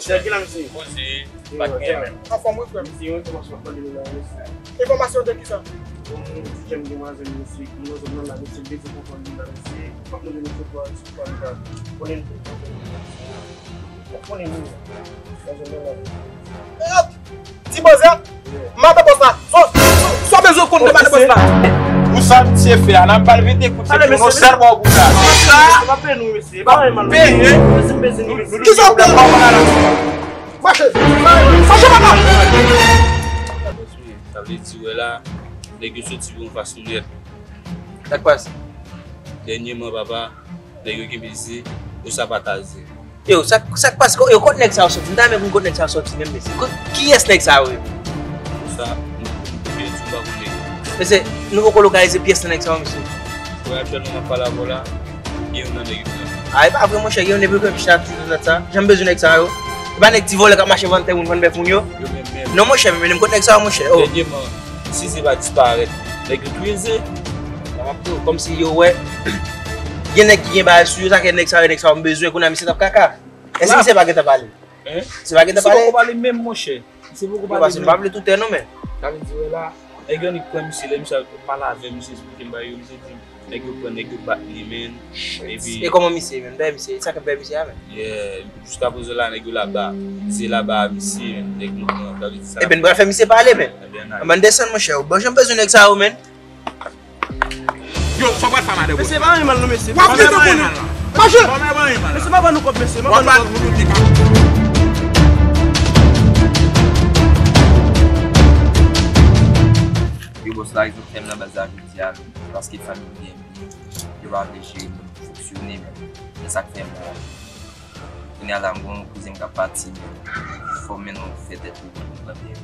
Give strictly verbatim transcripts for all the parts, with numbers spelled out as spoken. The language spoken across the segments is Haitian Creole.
Chè ki la, mesye? Poze, pa t gen menm. Anfòm, wi, frè m. Mesye, yon enfòmasyon ap mande nou la, mesye. Enfòmasyon de ki sa? Yon ti jèn demwazèl, mesye, ki nan zòn nan la, mesye, bezwen konprann li la, mesye. M ap mande nou foto a, si w pa li la. Konnen nou foto a, mesye. Ou konnen nou, nan zòn nan la, mesye. Ti bòz la, madan bòs la. Sa w bezwen konn de madan bòs la? Pou sa misye fè a, n ap ba l vennde kout, se pou nou sèl bò bout la. Sa pa peye nou, mesye. Pa peye. Kisa w peye? Mache. Mache papa. Sa vle di, wè la, nèg yo soti yon fason nèt. Sa k pase? Dènyèman, papa, nèg yo kenbe ze, yo sa pa ta ze. Yo, sa, sa k pase? Yo, kot nèg sa yo soti? M ta renmen konn kot nèg sa yo soti menm, mesye. Kot, kiyès nèg sa yo ye? Sa, m, m, m, m pa konnen. Mesye, nou poko lokalize pyès nan nèg sa yo, mesye. Wè, aktyèlman, m ap pale avè w la, gen youn nan nèg yo nan. A, e pa vre, monchè, gen youn epi kòm chita toujou nan sa. Jan m bezwen nèg sa yo. E pa nèg ti vòlè k ap mache vann tè moun, vann bèf moun yo? Yo menm menm. Non, monchè, men menm kot nèg sa yo, monchè. Oh. Dènyèman, misye pa disparèt. Nèg yo touye ze. Sa m ap di w, kòmsi yo wè, gen nèg ki gen bagay sou yo, sa ke nèg sa yo, nèg sa yo m bezwen, kounye a misye t ap kaka. Èske misye pa gentan pale? Hein? Misye pa gentan pale? Misye poko pale menm, monchè. Misye poko pale menm. Yo, paske m pa vle toutè non, men. Sa vle di, wè la, nèg yo annik pran misye, lè misye al pale avè misye, esplike m bagay yo, misye di, nèg yo pran, nèg yo bat li, men. Epi e kòman misye, men? Bè misye, sa k ap bè misye a, men? Yeah, jiskaprezan la, nèg yo laba. Misye laba a misye, men. Nèg nou pran, sa vle di sa. Ebyen, n pral fè misye pale, men. Ebyen, n ale. Ann desann, monchè. Bon, jan m bezwen nèg sa yo, men. Yo, sa w pral fè a madan bòs la? Mesye, pa gen mal non, mesye. W ap pete pou nou. Mache! Mesye, pa ban nou kòb, mesye. Pa ban nou kòb. Yo, bòs la, yo fè m nan baz la jodi a, paske fanmi m gen byen, yo pa vle jere m, fonksyone, men. Se sa k fè m Kounye a la, m gen yon kouzen m k ap pati, men fò m mennen w fè tèt li pou m pran byen.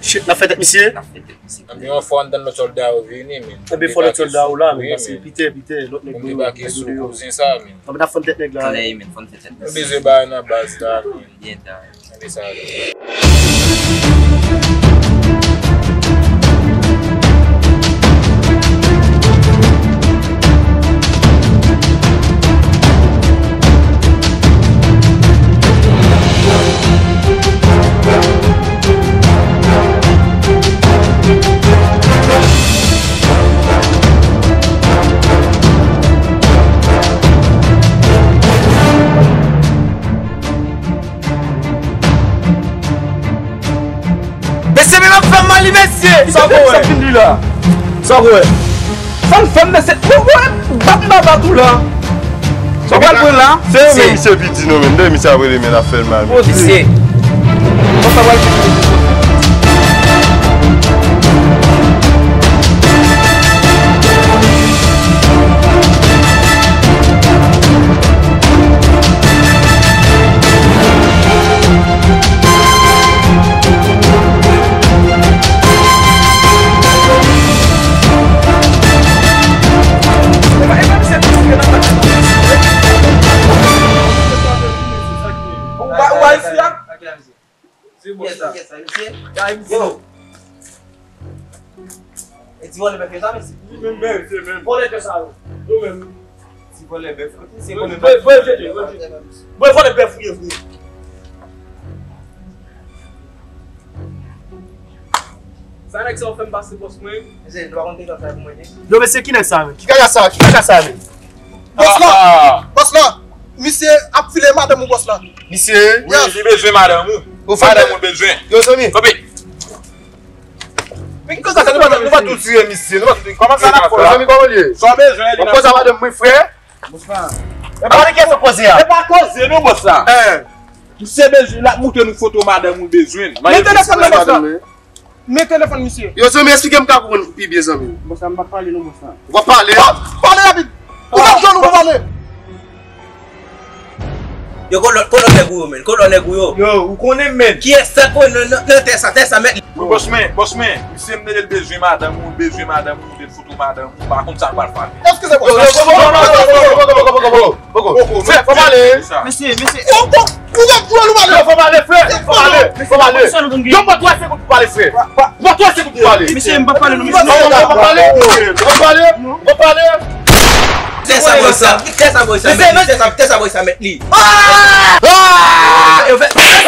Shit, n ap fè tèt misye? N ap fè tèt misye. Anben, yon fò ann tann lòt sòlda yo vini, men. Anben, fò lòt sòlda yo la, men, paske pite, pite, lòt nèg yo, nèg yo deyò. Anben, n ap fè tèt nèg la. Klè, men, fò n fè tèt misye. Nou bezwen bay nan baz la, men. Byen ta. Anben, sa ale. Mesye, men ap fè m mal, wi, mesye. Sa w wè? Sa w wè? Sa w wè? Sa l fè m, mesye. Bon, bon, bat m pa bat ou la. Sa w pral pran la? Se yo menm misye piti non, men. Dèyè misye ap rele, men l ap fè l mal, men. Mesye. Bon, sa pral Ou pa isi a? Kiyès sa? Kiyès sa, mesye? Yo! E ti vòlè bèf yo sa, mesye? Wi, menm bèf, se menm. Vòlè bèf sa yo. Yo menm. Ti vòlè bèf. Se vòlè bèf. Vòlè bèf ou ye vre. Sa nèg sa yo fè m pase bòs mwen. Mesye, nou pa konn te sa pou mwen, non. Yo, mesye, ki nèg sa, men? Ki kaka sa? Ki kaka sa, men? Bòs la! Bòs la! Misye ap file madanm ou, bòs la. Misye? Wi, li bezwen madanm ou. Madanm ou bezwen. Yo, zanmi. Kanpe. Men ki koze sa, nou pa, nou pa tou tire misye, nou pa tou tire. Kòman sa n ap fè la? Zanmi, kòman l ye? Sa w bezwen, li nan. Kòman sa, madanm mwen, frè? Bòs la. E pa de kèsyon koze a. E pa koze non, bòs la. Misye bezwen, l ap montre nou foto madanm ou bezwen. Men telefòn nan, bòs la. Men telefòn misye. Yo, zanmi, esplike m ka konprann pi byen, zanmi. Bòs la, m p ap pale non, bòs la. Ou p ap pale? Pale rapid. Ou p ap jwenn, ou p ap pale. Yo, kolòn, kolòn nèg ou yo, men. Kolòn nèg ou yo. Yo, ou konnen, men. Kiyès sa, ko, nan, nan, nan tè sa, tè sa, mèt li. Wi, bòs mwen, bòs mwen. Misye m tande l bezwen madanm ou, bezwen madanm ou, foto madanm ou, pa konn sa l pral fè. Èske se bòs la? Yo, yo, poko, poko, poko, poko, poko. Frè, fò pale. Mesye, mesye. Ou ret dwòl ou pale. Fò pale, frè. Fò pale, fò pale. Yon mò twa segonn pou pale, frè. Mò twa segonn pou pale. Mesye, m p ap pale non, mesye. Non, non, fò pale. Fò pale. Fò pale. Tè sa, bòs sa. Tè sa, bòs sa. Mesye, tè sa, tè sa, bòs sa, mèt li. Ah! Yo fè, tè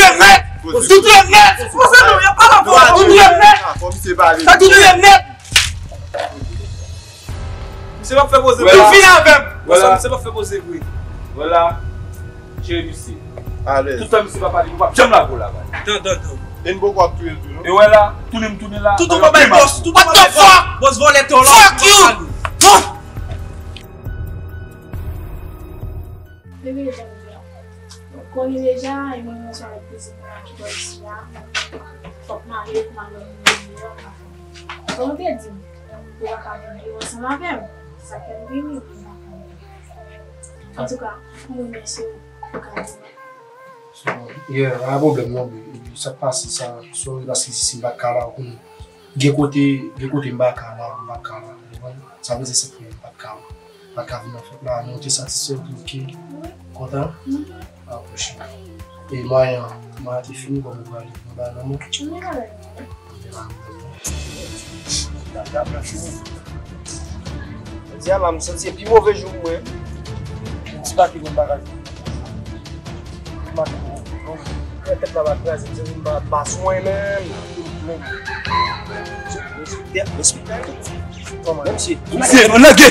Touye m nèt! Touye m nèt! Touye m nèt! Touye m nèt! Misye p ap fè poze vre. Vin avè m. Misye p ap fè poze vre. Vwala. Cheri misye. Alèz. Tout tan misye pa pale, nou p ap janm lage w la, baz. Tan, tan, tan. E n poko ap touye l tou, non? E wè la, tounen m tounen la. Toutou pa bay bòs, toutou pa bay bòs. What the fuck? Bòs vòlè tò la. Fuck you! Bebe, janm di la. Ou konnen deja, e mwen menm sou ap koze pou m ap kite isi a. Fòk m ale pou m al wè moun yo deyò. Kòman w te di m? Ou pa ka vin viv ansanm avè m? Sa fè m vini, m pa ka vini. Antouka, m remèsye w pou kado a. So, yeah, pa gen pwoblèm non, baby. Sa k pase sa, sorry, paske si, si m pa t ka la, ou konnen. Gen kote, gen kote m pa ka la, m pa ka la, ou konprann? Sa vle di se pou m pa t ka, pa t ka vin nan fèt la, men ou te satisfè, ou te oke, kontan? Apwoche. E mwayen an, mwayen an te fini, bon, mwen prale, mwen ba nan mwen. Jodi a la, m santi se pi move jou mwen. M ti pake konn bagay. M pake konn. Tèt la pa kraze, m santi m pa, pa swen menm. Respekte, respekte. Kòman, mesye? Mesye, nou lage!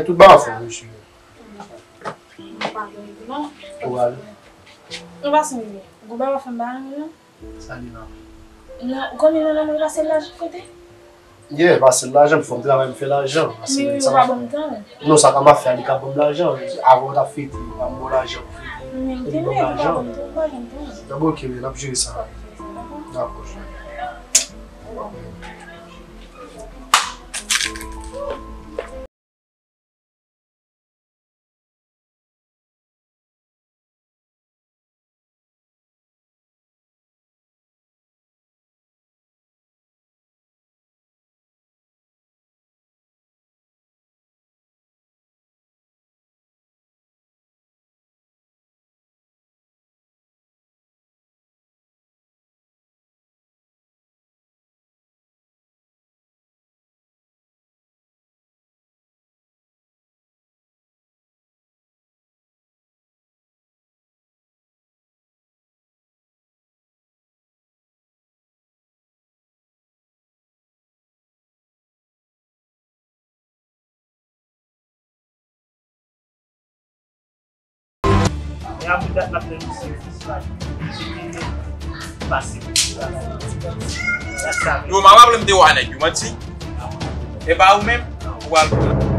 Tout bagay anfòm, wi, cheri. Ou pa gen non. Ou pa gen. Ou pa sanble. Gouba pa fè m bagay non. Sa li la? Non, ou konnen nan lanmou pase lajan kote? Yeah, pase lajan, fò m travay, m fè lajan. Men yo pa ban m tan. Non, sa ka m ap fè a, li ka ban m lajan. Avan w t ap fete, pa m ba w lajan pou fete. Epi ban m lajan. Bon, ok, wi, n ap jere sa. Dakò. E apre dat n ap tann misye, misye pa vini. Misye te pase pou misye la. Yo, m ap aple m te wè nèg yo, manti. E pa ou menm, ou al.